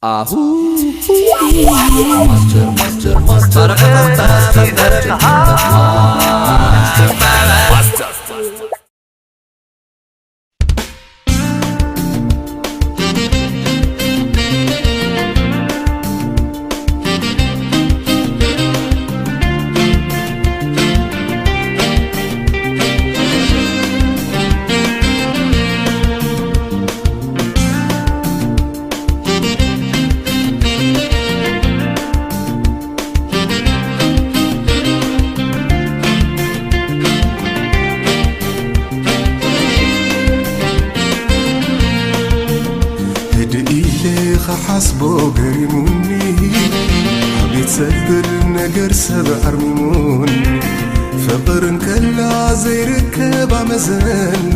ኣሁ ማስተር ማስተር ማስተር ማስተር ህድእ ኢለ ኸሓስቦ ገሪሙኒ፣ ኣቤት ዘብል ነገር ሰብ ኣርሚሙኒ። ፍቕር እንከላ ዘይርከብ ኣመዘና፣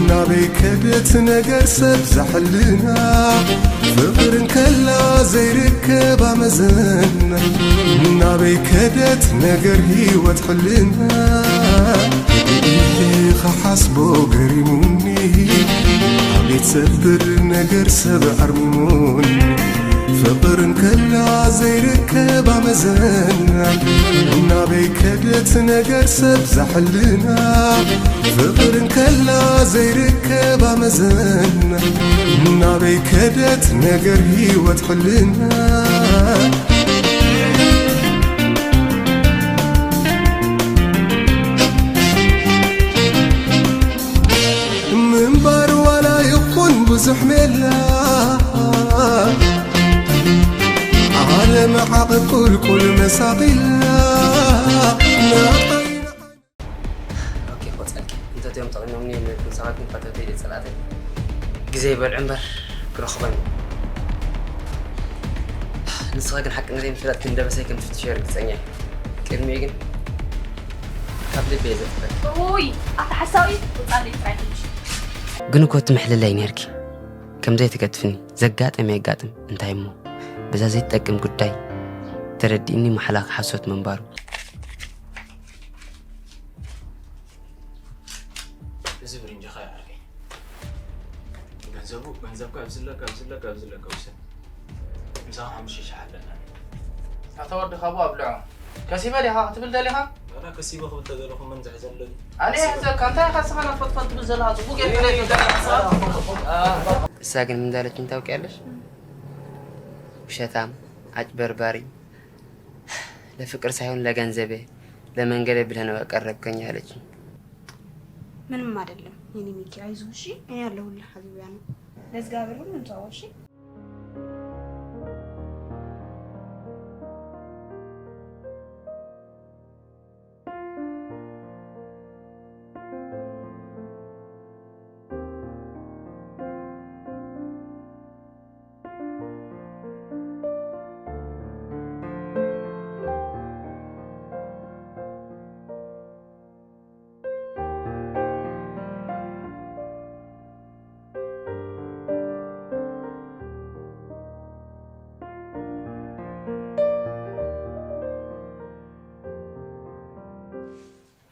ናበይ ከደት ነገር ሰብ ዛሕልና። ፍቕር እንከላ ዘይርከብ ኣመዘና፣ ናበይ ከደት ነገር ህይወት ሕልና። ኢለ ኸሓስቦ ገሪሙኒ፣ ኣቤት ዘብል ነገር ሰብ ኣርሚሙኒ። ፍቕር እንከላ ዘይርከብ ኣመዘና፣ ናበይ ከደት ነገር ሰብ ዛሕልና። ፍቕር እንከላ ዘይርከብ ኣመዘና፣ ናበይ ከደት ነገር ህይወት ሕልና። ምንባር ዋላ ይኹን ብዙሕ ሜላ፣ ዓለም ዓቐብ ቁልቁል መሳቒላ። ኦኬ፣ ቆጸልኪ እንተትዮም ጠቒሞምኒ እዮም ነቲ ንስኻትኩም ፈተውተይ ደጸላተይ። ግዜ ይበልዑ እምበር ክረኽቦ እዮም። ንስኻ ግን ሓቅነተይ ምፍላጥ ክንደበሰይ ከም ትፍትሾ ርግጸኛ እየ። ቅድሚኡ ግን ካብ ልቢ እየ ዘፍቅረኪ። ውይ፣ ኣታ ሓሳዊ፣ ውጻለይ ጥራይ ትንሽ። ግን እኮ ትምሕልለይ ነርኪ። ከም ዘይትገድፍኒ፣ ዘጋጥም የጋጥም፣ እንታይ እሞ፣ በዛ ዘይትጠቅም ጉዳይ ተረዲእኒ፣ ማሕላ ሓሶት ምንባሩ። እዚ ብርንጅኻ ይዓርከይ። ገንዘቡ፣ ገንዘብካ ኣብዚ ኣለካ፣ ኣብዚ ኣለካ፣ ኣብዚ ኣለካ፣ ውሰድ። ምሳኻ ሓሙሽተ ሽሕ ኣለና። ኣታ ወዲ ካብኡ ኣብልዖ። ከሲበ ዲኻ ክትብል ደሊኻ? ኣና ከሲበ ክብል ተደለኹ መን ዝሕዘለኒ? ኣነ ይሕዘካ፣ እንታይ ኢኻ ስኻ ናትፈጥፈጥ ትብል ዘለኻ? ጽቡቅ ጌርካ ናይ ትፈልጥ። እሳ ግን ምን እንዳለችኝ ታውቂያለሽ? ውሸታም፣ አጭበርባሪ፣ ለፍቅር ሳይሆን ለገንዘቤ፣ ለመንገዴ ብለህ ነው ያቀረብከኝ አለችኝ። ምንም አይደለም የኔ ሚኪ፣ አይዞህ እሺ፣ እኔ ያለሁልህ ሐቢቢያ ነው። ለእግዚአብሔር ሁሉን ተወው እሺ።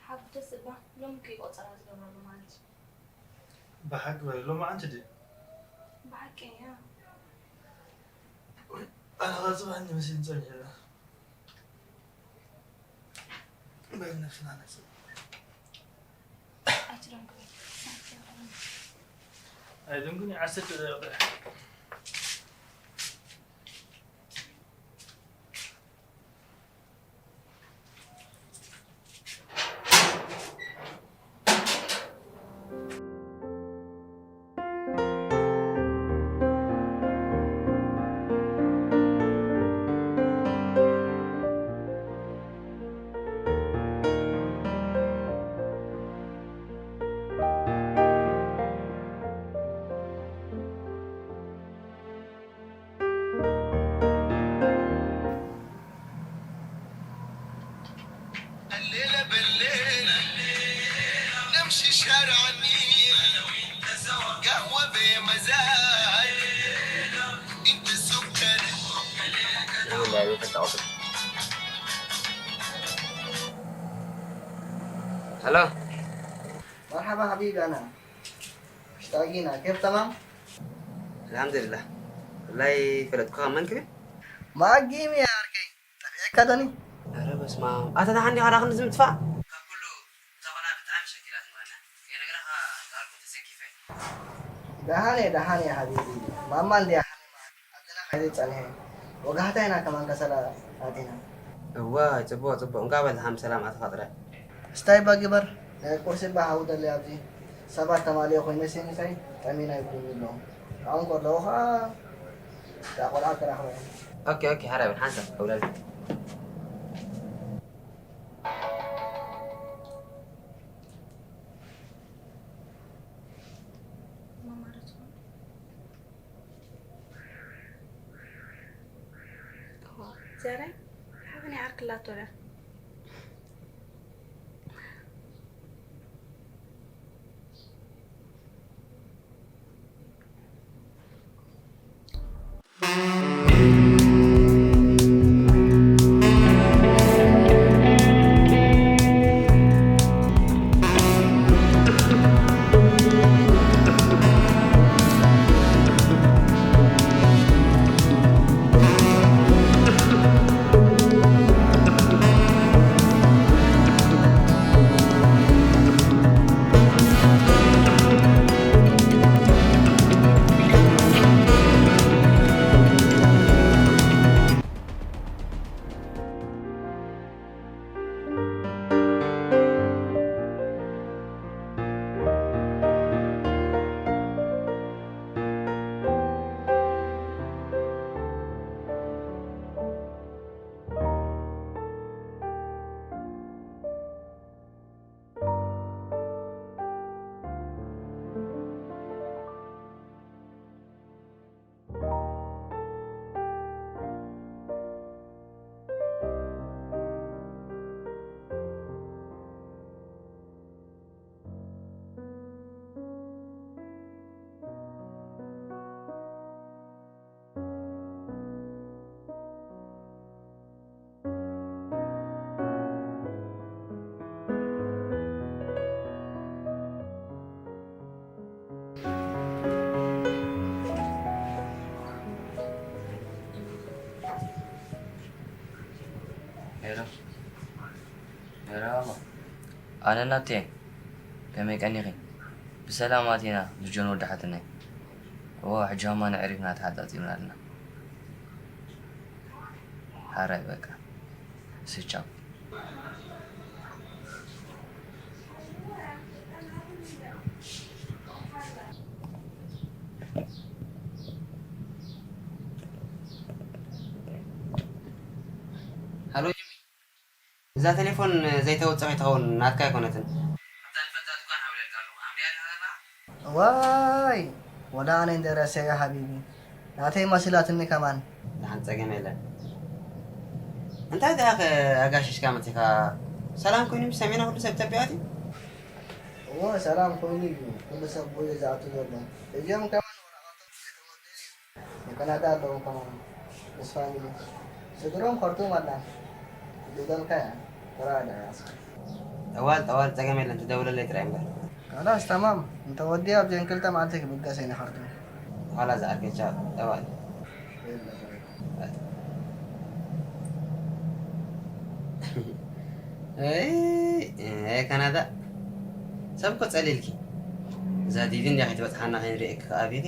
ሓጎስ እባ ሎሚ ከይቆጸራ ዝገብረሉ ማለት እዩ። ብሓቂ በል፣ ሎማዓንቲ ድዩ? ብሓቂ እያ። ኣነ ኸዓ ጽባሕ እንዲ መሲልኒ ጸኒሐ። በል ነብስና ነጽብ። ኣይትደንጉ። ኣይደንጉን፣ ዓሰርተ ደቂቕ ጥራሕ። هلو. مرحبا حبيبي، أنا مشتاقينك. كيف، تمام؟ الحمد لله. ላይ ፈለጥኩኻ መን ክብል? ማጊ ሚያ ዓርከይ፣ ጠፊእካ ዶኒ? ኧረ በስመ ኣብ። ኣታ ደሓን ዲኻ? ደኣ ክንድዚ ምጥፋእ? ካብ ኩሉ እታ ቆልዓ ብጣዕሚ ሸኪላት ምዃና ከይነግረኻ ዝኣልኩ ተሰኪፈ። ደሓን እየ፣ ደሓን እየ ሓቢቢ። ማማ እንድያ ሓሚማ፣ ኣብዚና ከይዱ ጸኒሐ። ወጋሕታ ኢና ከማን ከሰላ ኣቲና። እዋ፣ ጽቡቕ፣ ጽቡቕ። እንኳዕ በል ደሓን ብሰላም ኣተኻ ጥራይ። እስታይ እባ ግበር። ናይ ቁርሲ እባ ሓዊ ደለይ ኣብዚ። ሰባት ተማሊኦ ኮይነ ሲንሳይ ጠሚና ይብሉኒ ኣለዉ። ኣብኡ ከለዉ ኸኣ እታ ቆልዓ ክረኽባ እየ። ኦኬ፣ ኦኬ፣ ሓራይ በል ሓንሳብ ኣውለልቲ። ማማ ዶ ትኾን? እዋ፣ ዘረ፣ ሓበን ይዓርክላቶ ዶ? ሄሎ። ሄሎ። ኣነ ናቴ፣ ከመይ ቀኒኺ? ብሰላም ኣቲና፣ ብጆን ወዲ ሓትነይ። እዎ፣ ሕጂ ኸማን ኣዕሪፍና ተሓጻጺብና ኣለና። ሓራይ በቃ። ስቻው። ሃሎ ጂሚ፣ እዛ ቴሌፎን ዘይተውጽእ ከይትኸውን ናትካ ኣይኮነትን። ኣብታ ንፈልጣ ድኳን ሃውለልካ ኣለኹ። ኣንብያ ዲኻ ዘለኻ? ዋይ፣ ወላ ኣነ እንደ ረሰዮ ሓቢቢ። ናተይ መሲላትኒ ከማን። ደሓን ጸገም የለን። እንታይ ደኣ ከ ኣጋሽሽካ መጺኻ? ሰላም ኮይኑ ምስ ሰሜና ኩሉ ሰብ ተቢኣት እዩ? እዎ፣ ሰላም ኮይኑ እዩ ኩሉ ሰብ ወይ ዝኣቱ ዘሎ። እዚኦም ከማን ወረቐቶም ዘይተወደዩ እዩ። ንካናዳ ኣለዉ ከማን ምስ ፋሚሊ። ስድሮም ከርቱም ኣላ። ዝደልካ እያ። ተረጋጋ እስኪ። ጠዋል፣ ጠዋል፣ ጸገም የለን። ትደውለለይ ጥራይ እምበር። ካላስ ተማም። እንተ ወዲ ኣብዘን ክልተ መዓልቲ ክብገስ እየ ንኸርቱም። ኋላ ዝኣርገቻ ጠዋል። ኣይ፣ ኣይ፣ ካናዳ። ሰብ እኮ ጸሊልኪ። እዛ ዲቪ እንድያ ከይትበጽሓና ከይንርእየኪ ከኣ ኣቢኺ።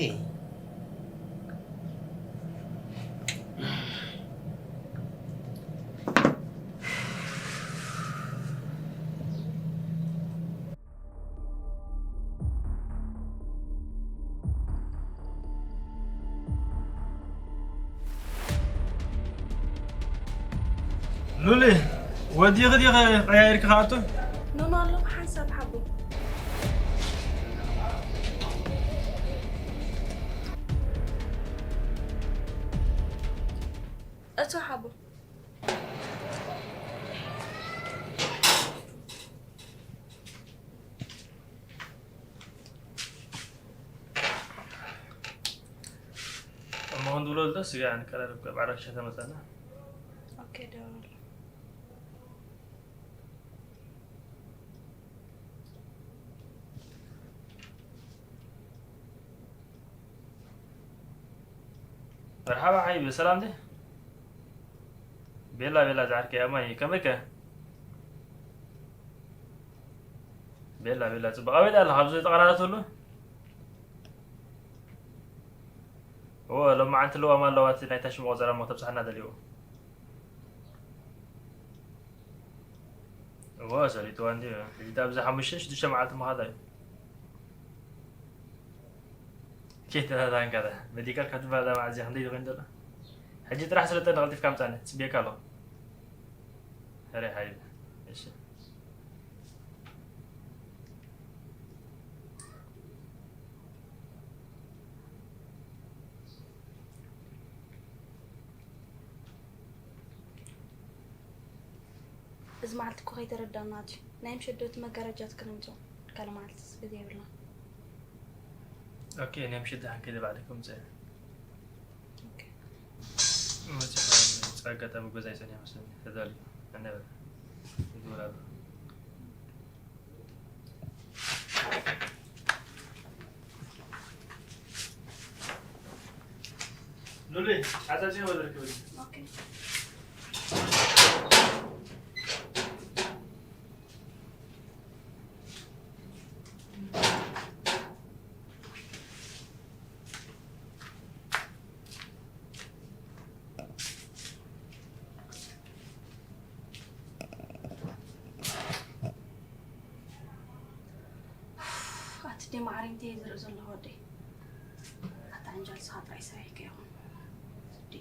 ሉሊ፣ ወዲኺ ዲኺ ቀያይርኪ ክኣቱ? ኖኖ ኣለኹ ሓንሳብ ሓቦ። እቶ ሓቦ። እሞ ክንድውለሉ ዶ ስጋ ንቀራረብ፣ ካብ ዓራሻ ተመጻና። ኦኬ፣ ደውል። መርሓባ ሓይቢ፣ ሰላም ዲ? ቤላ፣ ቤላ፣ ዝዓርከይ ኣማይ፣ ከመይከ? ቤላ፣ ቤላ፣ ጽቡቕ። ኣበይ ኣለኻ? ኣብዚ ተቐራረብትሉ? እወ፣ ሎማዓንቲ ልዋም ኣለዋ፣ እቲ ናይ ታሽሙ ቆጸራ እሞ ተብጽሓና ደልዩ። እወ፣ ሰሊጥዋ እንድዩ። ሕጂ ኣብዚ ሓሙሽተ ሽዱሽተ መዓልቲ ምኻዳ እዩ። ኬተታታንካታ፣ መዲካል ካብ ትበሃል መዓዝ እያ ክንደይ ኮይኑ ዘሎ? ሕጂ ጥራሕ ስለጠኒ ቀልጢፍካ ምጻኒ፣ ጽብየካ ኣለኹ። ሕራይ ሓይቢ። እሺ። እዚ መዓልቲ እኮ ከይተረዳእና ኣትዩ። ናይ ምሸት ዶ እቲ መጋረጃ ትክነምጾ? ካልእ መዓልትስ ግዜ የብልና። ኦኬ፣ ናይ ምሸት ደሓን ከይደ ባዕለይ ከምጽእ። ኦኬ። መጽሓ፣ ኣጋጣሚ ገዛ ይጸንሕ መስለኒ። ተዳልዩ። ኣነበ። ይግብር ኣሎ። ሉሊ፣ ሓጻጺ ወደርክብልኝ። ኦኬ። ኣቲ ደይ ማዕረ እንታይ ዝርኢ ዘለኹ ወደይ? ኣታ ዓንጃል ስኻ ጥራይ ሰሪሕካ ይኹን። ስዲ።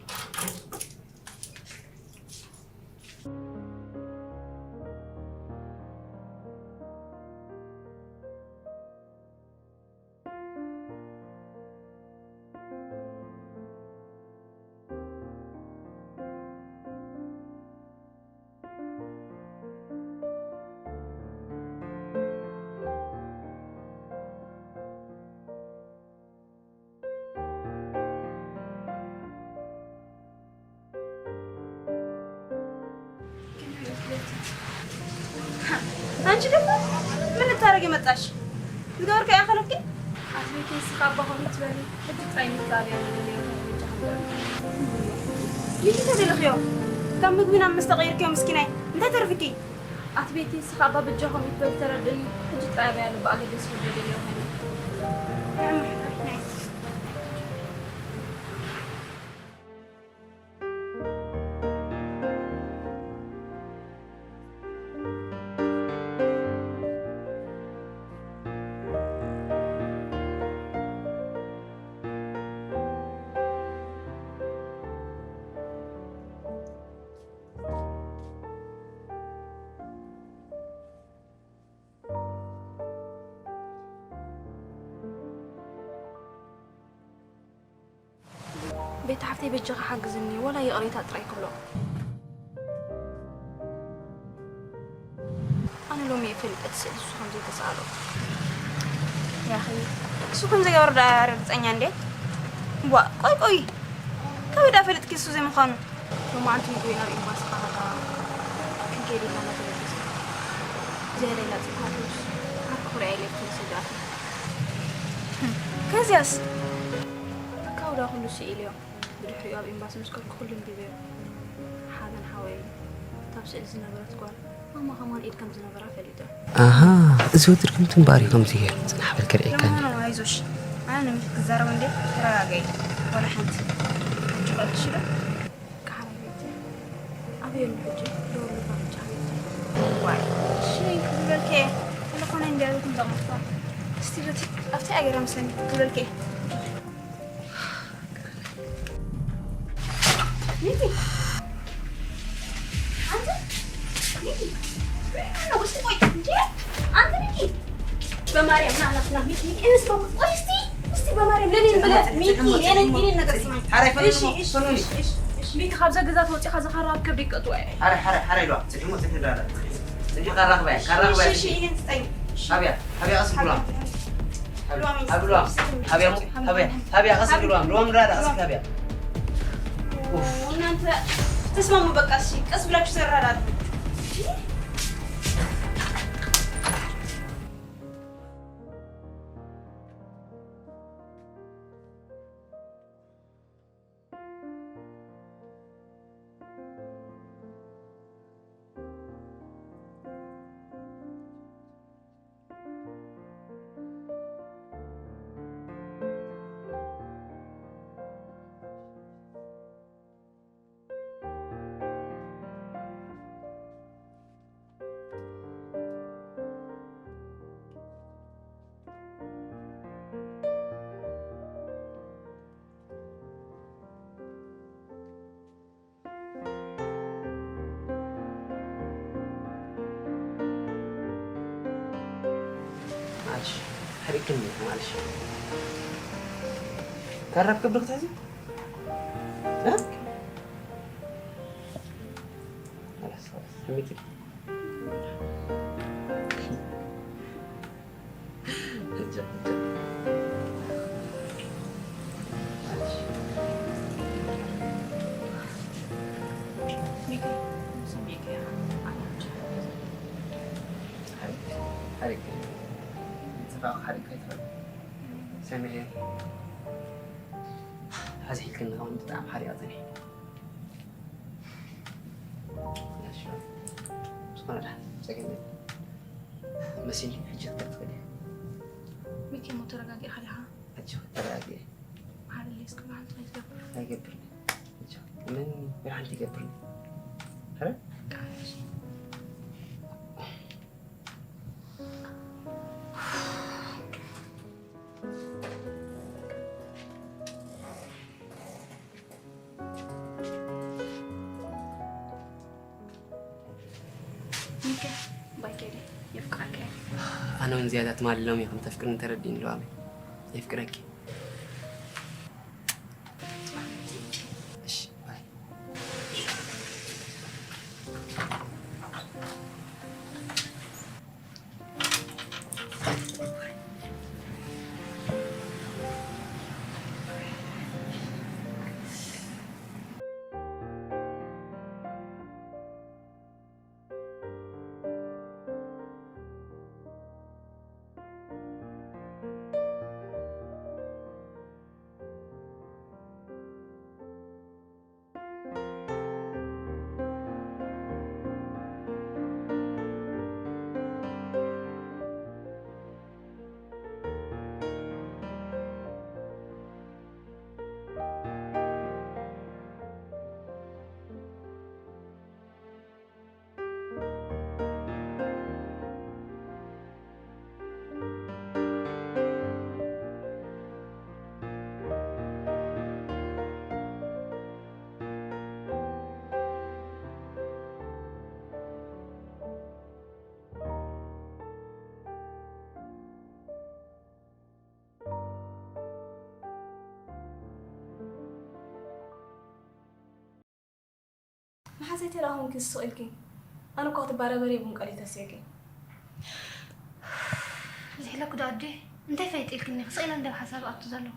ኣንቺ ደሞ ምን ልታረጊ መጣሽ? ዝገበርካዮ ኣኸለፍኪ? ኣትቤቴ ስኻ ኣባ ከምኡ ትበሊ፣ ሕጂ ጥራይ ምትላል እያ ዝደልዮ፣ በጃ ክንበል። ይህ ተደለኽዮ ካብ ምግቢ ናብ መስተ ቀይርክዮ ምስኪናይ፣ እንታይ ተርፍኪ? ኣትቤቴ ስኻ ኣባ በጃ ከምኡ ትበሊ ተረድእኒ፣ ሕጂ ጥራይ ኣበይ ኣሎ ብኣገደስ ወደ ደልዮ ኾይኑ። ቤት ሓፍተይ በጃኻ ሓግዝኒ፣ ወላ ይቕሬታ ጥራይ ክብሎ። ኣነ ሎሚ እየ ፈሊጠ እቲ ስእሊ እሱ ከም ዘይተሰኣሎ። ያኺ እሱ ከም ዘይገበረ ደኣ ርግጸኛ እንዴ? ዋ፣ ቆይ፣ ቆይ። ካበይ ደኣ ፈሊጥኪ እሱ ዘይምዃኑ? ሎማዓንቲ ምግቢ ናብ ኤምባሲ ካናዳ ክንከይድ ኢልና እናተበገስና። ዝያዳ ኢላ ጽቡቓት ነብሱ። ዓርኪ ክሪኣ ኢለ እየ ተሰዲኣት። ከዚያስ? ካብ ዳ ኩሉ ስኢልዮ። ብድሕሪኡ ኣብ ኤምባሲ ምስ ከድኩ ኩሉ ኣንቢበዮ። ሓበን ሓወይ፣ እታ ኣብ ስእሊ ዝነበረት ጓል ማማ ከማን ኢድ ከም ዝነበራ ፈሊጠ። ኣሃ፣ እዚ ወዲ ድግምቲ እምበኣር እዩ ከምዚ ገይሩ። ጽናሕ በል ክርእየካ እንድየ። ለማኖ፣ ኣይዞሽ። ኣነ ንምሽ ክዛረብ እንዴ? ተረጋገይ። ወላ ሓንቲ። ሕጂ ቀልጥሽ ዶ? ከሓራይ ቤት። ኣበይ ኣሎ ሕጂ? ደወሉ ባብቻ። ዋይ፣ እሺ፣ ክብለልከ። ተለፎነ እንድያ ዝኹን ዘቕምጥዋ። እስቲ በቲ፣ ኣብቲ ኣገራ ምሰኒ ክብለልከ። ሚኪ! ኣንተ! ሚኪ! ውስጥ ቆይ! እንዴ! ኣንተ ሚኪ! በማርያም፣ ና፣ ና፣ ና፣ ሚኪ፣ ሚኪ፣ እንስ በ-፣ ቆይ እስቲ፣ እስቲ በማርያም፣ ለኔን ብለ፣ ሚኪ፣ ለኔን፣ ለኔን ነገር ስማኝ። ሐራይ ፈለግ እሺ፣ ነው፣ እሺ፣ ፈለግ። እሺ፣ እሺ፣ እሺ። ሚኪ፣ ካብዛ ገዛ ተወፂኻ ዝኻራ ኣብ ከብደይ ቀጥዋ እየ። ሐራይ፣ ሐራይ፣ ሐራይ፣ ዶ፣ ጽልሞ፣ ጽልሞ፣ ጽልሞ፣ ጽልሞ፣ ቃራ፣ ባይ፣ ቃራ፣ እሺ፣ ባይ። እሺ፣ ይሄን ስጠኝ። እሺ። ሐብያ፣ ሐብያ፣ ቀስ ብሎ። ሐብያ፣ ሐብያ፣ ሐብያ፣ ሐብያ፣ ቀስ ብሎ። ሎም ራዳ፣ ቀስ ሐብያ። እናንተ ተስማሙ በቃ። እሺ፣ ቀስ ብላችሁ ተረዳዱ። እክኒ ማለሽ ካራብ ክብሪ ክትሕዚ እ? خلاص خلاص حميتي ሰሚዐ ሓዚሕልክኒ ከውን ብጣዕሚ ሓሪያ ጸኒሐ ዝኾነ ዳ ጸገም መሲኒ ሕጂ ክትከፍል እየ ሚኪ ሞ ተረጋጊእካ ዲኻ? ሕጂ ተረጋጊ ሓደለይ እስኪ ብሓንቲ ከይትገብር ኣይገብር ምን ብሓንቲ ይገብር ረ ሚኪ ባይ ከይደ የፍቅረካ እየ ኣነ እውን ዝያዳ ትማሊ ሎሚ ከም ተፍቅርኒ ተረዲእኒ ለዋሚ የፍቅረኪ እሺ ባይ መሓዘይ ተደኣ ኮንኪ ስቕ ኢልኪ ኣነ እኳ ክትባረበሪ ይብንቀል እዩ ተስእኪ ዝሕለኩ ዶ ኣዴ እንታይ ፈይጥ ኢልክኒ ክስቕ ኢለ እንደ ሓሳብ ኣቱ ዘለኹ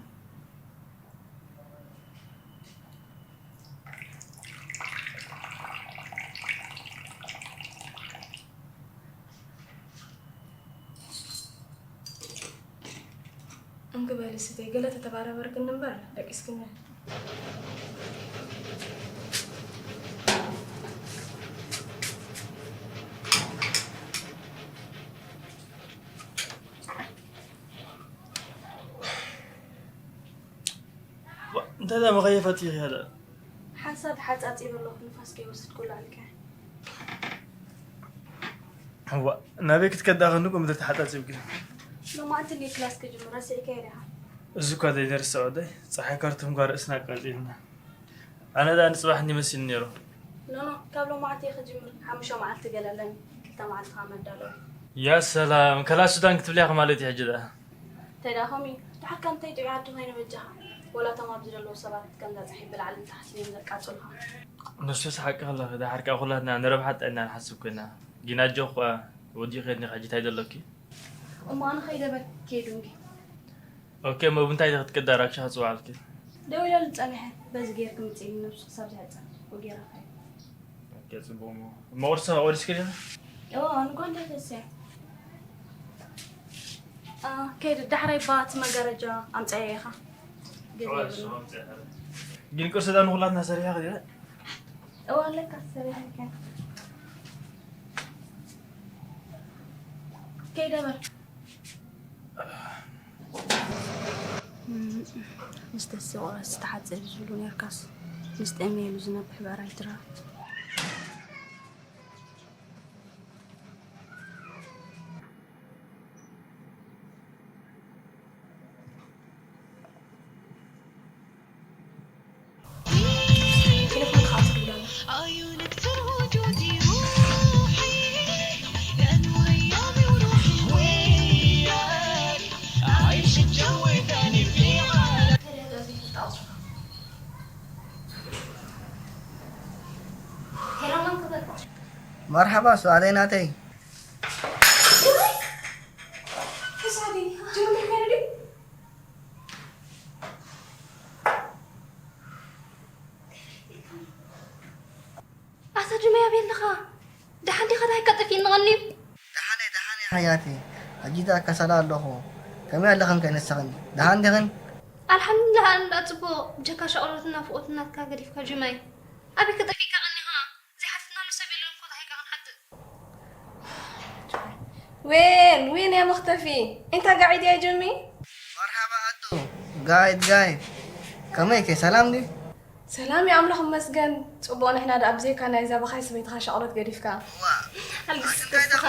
እንኪ በሊ ስተይ፣ ገለ ተተባረበርክኒ እምበር ደቂስክኒ። እንታይ ዳ መኸየፈት ይኸለ? ሓንሳብ ተሓጻጺበ ኣለኹ ንፋስ ከይወሰድኩ ላዕልከ። እዋ ናበይ ክትከዳ ከንድኩ ምድሪ ተሓጻጺብኪ? ሎማዓንቲ እንድየ ክላስ ክጅምር ረሲዕካዮ ዲኻ? እዚ እኳ ዘይደርስ ወደይ ጸሓይ ካርቱም ጓ ርእስና ኣቃጺልና። ኣነ ደኣ ንጽባሕ እንዲ መሲኒ ነይሩ። ኖኖ ካብ ሎማዓንቲ እየ ክጅምር ሓሙሽተ መዓልቲ ገለ ኣለኒ ክልተ መዓልቲ ከኣ መዳለዊ። ያ ሰላም ከላ ሱዳን ክትብልያ ማለት እዩ ሕጂ ደኣ። እንታይ ደኣ ከምኡ እዩ ደሓር ከ እንታይ ጥዑይ ዓዲ ኮይነ በጃኻ ወላ እቶም ኣብዚ ዘለዉ ሰባት ከምዛ ጸሓይ ብላዕልን ታሕትን እዮም ዘቃጽሉኻ። ንሱስ ሓቅኺ ኣለኺ ደሓር ከኣ ኩላትና ንረብሓ ጥዕና ንሓስብ ኮይና ግን ኣጆኺ ከኣ ወዲኺ ከድኒ ሕጂ እንታይ ደለኪ እሞ ኣነ ከይደ በል ከይዱ እንዲ ኦኬ እሞ ብምንታይ ዲኺ ትቅዳ ራክሻ ክጽውዓልኪ ደው ኢለሉ ጸኒሐ በዚ ጌርኪ ምጽኢኒ ነብሱ ክሳብ ዝሕጸብ ወጌራ ከይደ ኦኬ ጽቡቕ እሞ እሞ ቁርሲ ቆሪስኪ ዲኺ እዋ ንጓል ደተስያ ከይድ ዳሕራይ ባቲ መጋረጃ ኣምፀያ ኢኻ ግን ቁርሲ ዳ ንኩላትና ሰሪሐ ክዲረ እዋ ኣለካ ሰሪሐ ከይደ በር ምስ ተሲ ቁረስ ተሓፀቢ ዝብሉ ነርካስ ምስ ጠመየሉ ዝነብሕ ብዕራይ ትረፍ መርሓባ ሱዓደይ ናተይ። ሳዲ ጀምር ከነዲ ኣታ ጅመይ ኣበይ ኣለኻ? ደሓን ዲኻ? ዳይካ ጠፊእኒ ቀኒዩ። ደሓነ ደሓነ ሓያቲ፣ ሕጂ ደኣ ከሰላ ኣለኹ። ከመይ ኣለኽን ከይነሳኽን? ደሓን ዲኽን? ኣልሓምዱሊላህ ኣነ ደኣ ጽቡቕ። ብጀካ ሻቕሎትን ናፍቖትን ናትካ ገዲፍካ ጅመይ። ኣበይ ከ ጠፊእካ ቀኒኻ? ዘይሓተትናሉ ሰብ የለን እኮ ዳይካ ክንሓትት። ዌን ዌን ያ መኽተፊ እንታ ጋዒድ ያ ጅሚ መርሓባ ኣዱ ጋይድ ጋይድ ከመይከ ሰላም ድዩ? ሰላም እዩ ኣምላኽ ይመስገን ጽቡቕ ንሕና ደኣ ብዘይካ ናይዛ በኻይ ሰበይትኻ ሻቕሎት ገዲፍካ ኣልግስ ተስኻ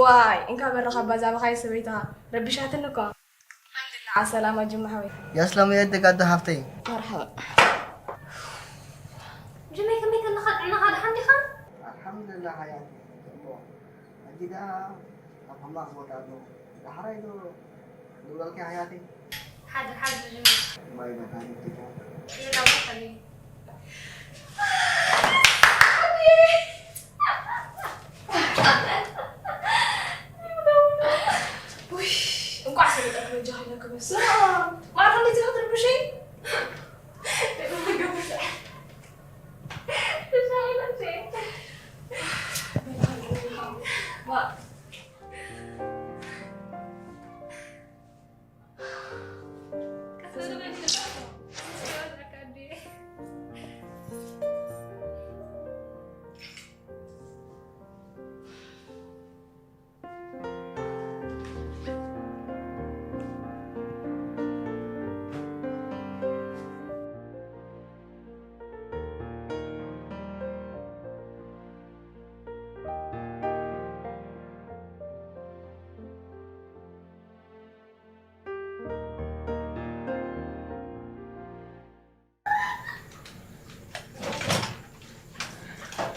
ዋይ እንካ በረኻ ባዛ በኻይ ሰበይትኻ ረቢሻትኒ እኮ ኣልሓምዱሊላህ ዓሰላማ ጅማ ሓወይ ያስላም የድግ ኣዱ ሓፍተይ መርሓባ ጅመይ ከመይ ከለኻ ጥዕናኻ ደሓን ዲኻ ኣልሓምዱሊላህ ሓያት ሕጂ ደኣ ኣብ ሕማቕ ቦታ ኣለኹ። ዳሕራይ ዶ ንብለልኪ ሓያተይ? ሓድር ሓድር ጅምር። ማይ መድሃኒት ትካ። የላቦ ሓቢቢ። ውይ፣ እንቋዕ ሰለጠት በጃ ሃለክ በስመ ኣብ። ማዕረ እንደዚህ ክትርብሸይ?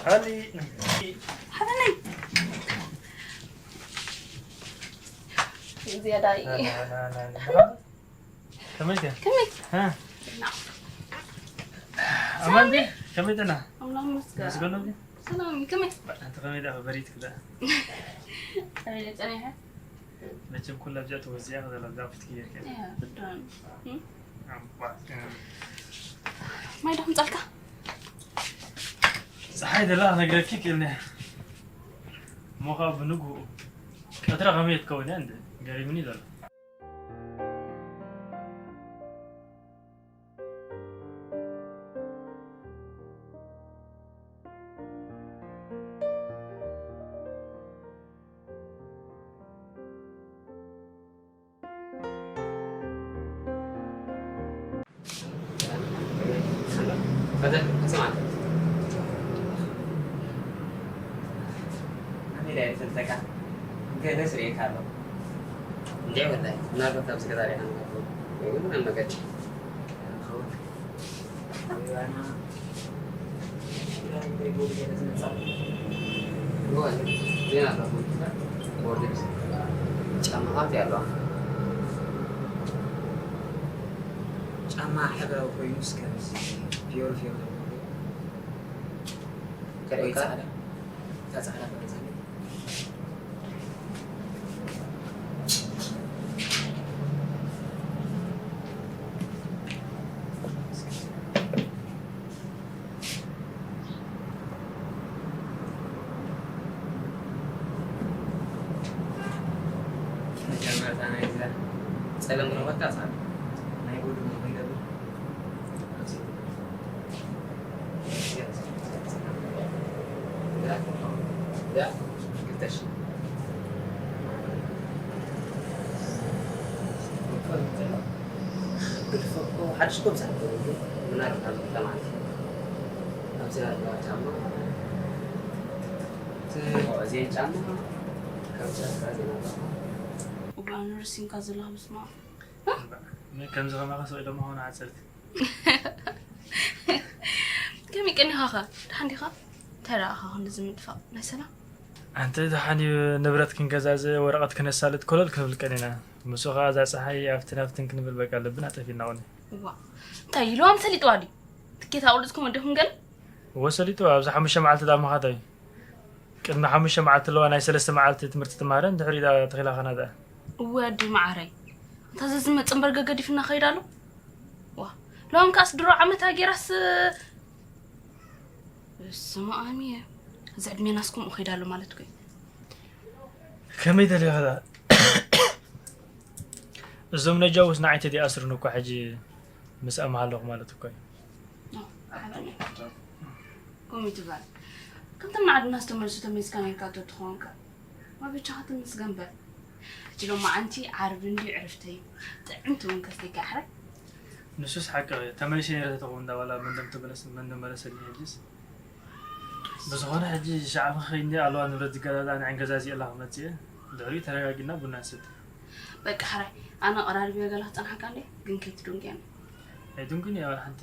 ሃኒ ሓበነይ ዝያዳ እዩ ከመይ ከ ከመይ ሃ ኣማን ዲ ከመይ ጥና ኣምላኽ መስገን መስገን ዲ ሰላም ከመይ ኣንተ ከመይ ዳ በሪት ክዳ ከመይ ጸኒሐ መቸም ኩላ ብዛዕ ተወዚያ ከዘላ ብዛዕ ፍትክ ይርክ እያ ብዳን ማይ ዶ ክምጻልካ ፀሓይ ደላ ክነግረኪ ክእልኒ እሞ ከዓ ብንግኡ ቀትራ ከመይ ትከውን እያ እንደ ገሪምኒ ዘሎ እንዴ ወላሂ ምናልባት ኣብዚ ገዛ ሪኢኻ ንገብሮ ወይ እውን ኣብ መገዲ ጫማኻ እንታይ ኣለዋ? ጫማ ሕብራዊ ኮይኑስ ከምዚ ፊዮሪ ፊዮሪ ዘለዎ ወይ ጻዕዳ እታ ጻዕዳ ጸገም ዝረኸበካ ጻዕዳ ናይ ጎድኑ ከይገብር ሓድሽ ኮምሳ ምናልባት ተማዕት ኣብዚ ኣለዋ ጫማ እዚ ጫማ ካብ ጫካ ዜና እዋን ርሲንካ ዘለኻ ምስማ ከምዚ ከማኻ ሰው ኢሎም ሆነ ዓሰርተ ከመይ ቀኒኻኸ? ደሓን ዲኻ? እንታይ ደኣ ኣኻ ክንድዚ ምጥፋእ? ናይ ሰላም? ኣንተ ደሓን እዩ ንብረት ክንገዛዝእ ወረቐት ክነሳልጥ ኮለል ክንብል ቀኒና። ምስኡ ኸዓ እዛ ጸሓይ ኣፍትን ኣፍትን ክንብል በቃ ልብና ጠፊእና ቐኒ። እዋእ እንታይ ኢልዋም ሰሊጥዋ ድዩ? ትኬት ኣቑሪጽኩም ወዲኹም ገለ? ወሰሊጡ ኣብዚ ሓሙሽተ መዓልቲ ዳ ምኻድ እዩ። ቅድሚ ሓሙሽተ መዓልቲ ኣለዋ ናይ ሰለስተ መዓልቲ ትምህርቲ ትማሃረን ድሕሪ ዳ ተኺላ ኸና ዳ። እወ ኣዲ መዓረይ፣ እንታ እዚ ዝመጽእ እምበር ገገዲፍና ኸይድ ኣሎ። ዋ፣ ሎም ካስ ድሮ ዓመት ኣጌራስ። ስማ ኣሚየ፣ እዚ ዕድሜናስ ከምኡ ኸይድ ኣሎ ማለት እኮ እዩ። ከመይ ደሊኻ ዳ? እዞም ነጃውስ ንዓይ ተዲኣስሩን እኮ ሕጂ ምስ ኣምሃለኹ ማለት እኮ እዩ። ኖ፣ ሓበን እዩ። ከምኡ ትበል። ከምቶም ንዓድና ዝተመልሱ ተመሊስካ ነርካ ተትኸውን ከ? ማ ብቻኻ ትመስገን በል። ሕጂ ሎማዓንቲ ዓርቢ እንድዩ ዕርፍተይ። ጥዕምቲ እውን ከስተይካ ኣሕራይ። ንሱስ ሓቂ እዩ። ተመሊሰ ነይረ ተትኸውን እንዳ ዋላ መን ደም ተመለስ-፣ መን ደም መለሰኒ ሕጅስ። ብዝኾነ ሕጂ ሸዓብ ኸይንዲ ኣለዋ ንብረት ዝገዛእዛ ንዕን ገዛዚእ ኣላ ክመጽእ እየ። ድሕሪኡ ተረጋጊና ቡና ንስተ። በቃ ሕራይ፣ ኣነ ቀራሪበ ገላ ክጸንሓካ እንዴ፣ ግን ከይትዱንግየኒ። ኣይዱንግን እየ፣ ዋላ ሓንቲ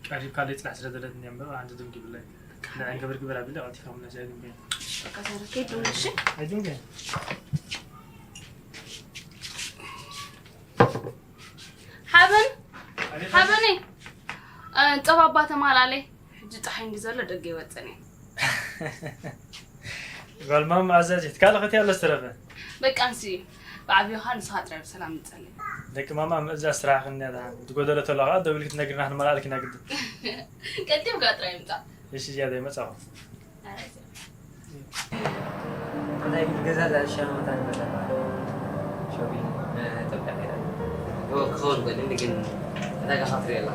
ቀሪብካለይ ጽናሕ ስለ ዘለትኒ እየ እምበር፣ ዋላ ሓንቲ ዱንግ ይብለይ። ንዕን ክብር ግበር ኣቢለ ቀልጢፍካ ምለስ ኣይዱንግን። በቃ ዘረ፣ ከይትዱንግ እሺ? ኣይዱንግን። ሓበን፣ ሓበነይ፣ እ፣ ጸባባ ተማላለይ። ሕጂ ጸሓይ እንዲ ዘሎ ደገ ይወጽን እየ። ጓል ማማ ኣዛዚት፣ ካልእ ኸትያ ኣሎ ዝተረፈ? በቃ ንሱ እዩ። ብዓብዩኻ ንስኻ ጥራይ ብሰላም ንጸሊ። ደቂ ማማ ምእዛዝ ስራሕኽን እያ ደሓን። እቲ ጎደሎ ተሎ ኸዓ ደዊልኪ ትነግርና ክንመልኣልኪ ኢና ግድን። ቀልጢፍካ ጥራይ ምጻእ። እሺ፣ ዝያዳ ይመጻኹ። ኣረ፣ እንታይ ገዛ ዛሻ ነው ታን በተባ ሾፒንግ ኢትዮጵያ ሄዳ። ክኸውን ይኽእል፣ ግን ዕዳጋ ክትርኢ ኣላ።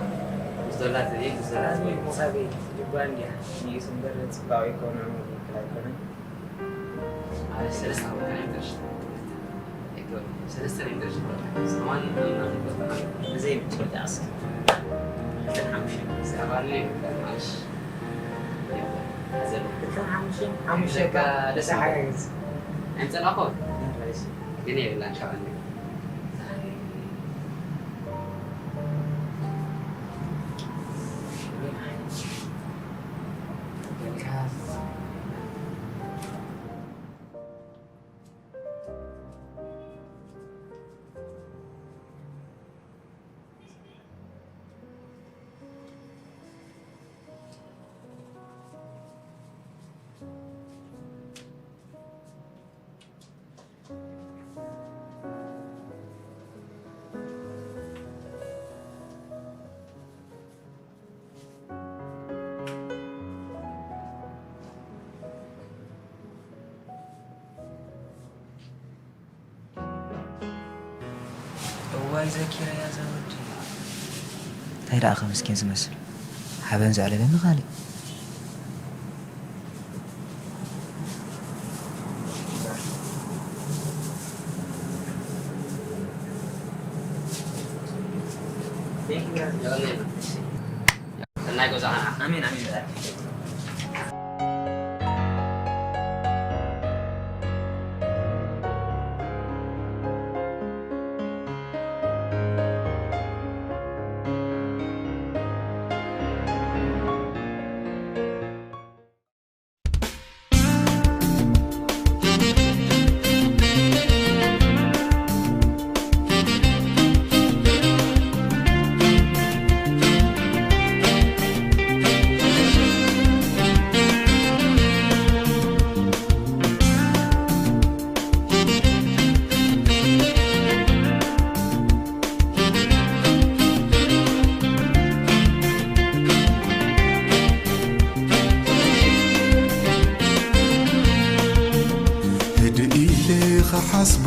ምስ ዶላት እዩ፣ ምስ ዶላት እዩ። ሓሳበይ ልባ እንዲያ ንሱ እምበር ጽባቐ ይኮነ ይክል ኣይኮነን። ኣረ፣ ሰለስተ ዓመት ኣይደርሽ። ኣይኮነን። ሰለስተ ናይ ደርሽ። ሰማን ብዘይ ምጭወት ኣስ። ክልተን ሓሙሽተን። ሰባን ናይ ደርሽ። ክልተን ሓሙሽተን፣ ሓሙሽተ በቃ ደስ ይብል። ሓጋግዝ። ኣይምጸላእኩን። እሺ። ግን የብላን ካብ ኣንድ። እዋይ ዘኪረያ ዘወዲ። እንታይ ደኣ ከምስኪን ዝመስል ሓበን ዘዕለለኒ ካልእ። ሰናይ ገዛና። ኣሜን፣ ኣሜን። ህድእ ኢለ ክሓስቦ